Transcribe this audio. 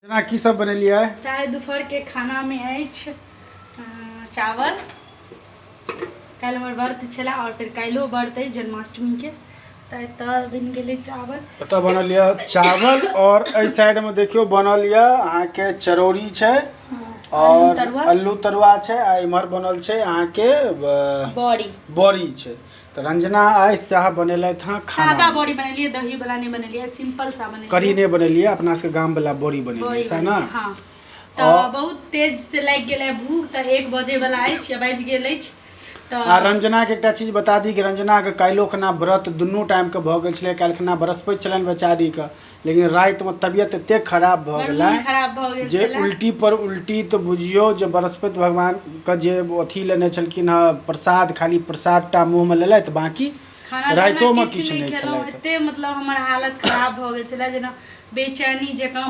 जेना की सब बनेलियै? चाहे दुपहरके खानामे अछि चावल। काल्हि हमर व्रत छलै आओर फेर काल्हिओ व्रत अछि जन्माष्टमीके, तऽ एतऽ बनि गेलै चावल। एतऽ बनल यऽ चावल आओर एहि साइडमे देखियौ बनल यऽ अहाँके चरौरी छै आओर अल्लू तरुआ छै आ इम्हर बनल छै अहाँके बड़ी बड़ी छै। तऽ रंजना आइ सएह बनेलथि हँ खाना। सादा बड़ी बनेलियै, दही वाला नहि बनेलियै, सिंपल सा बनेलियै। करी नहि बनेलियै, अपना सबके गाम वाला बड़ी बनेलियै, सएह ने? हँ। तऽ बहुत तेज से लागि गेलै भूख, तऽ 1 बजे वाला अछि या बाजि गेल अछि। तऽ आ रंजनाके एकटा चीज बता दी कि रंजनाके काल्हिो खुना व्रत दुनू टाइमके भऽ गेल छलै। काल्हि खुना बृहस्पति छलनि बेचारीके, लेकिन रातिमे तबियत एतेक खराब भऽ गेलै खराब भऽ गेल जे उल्टी पर उल्टी। तऽ बुझियौ जे बृहस्पति भगवानके जे अथी लेने छलखिन हँ प्रसाद, खाली प्रसाद टा मुँहमे लेलथि, बाँकी रातिओमे किछु नहि खेलथि। एते मतलब हमर हालत खराब भऽ गेल छलै जेना बेचैनी जकाँ।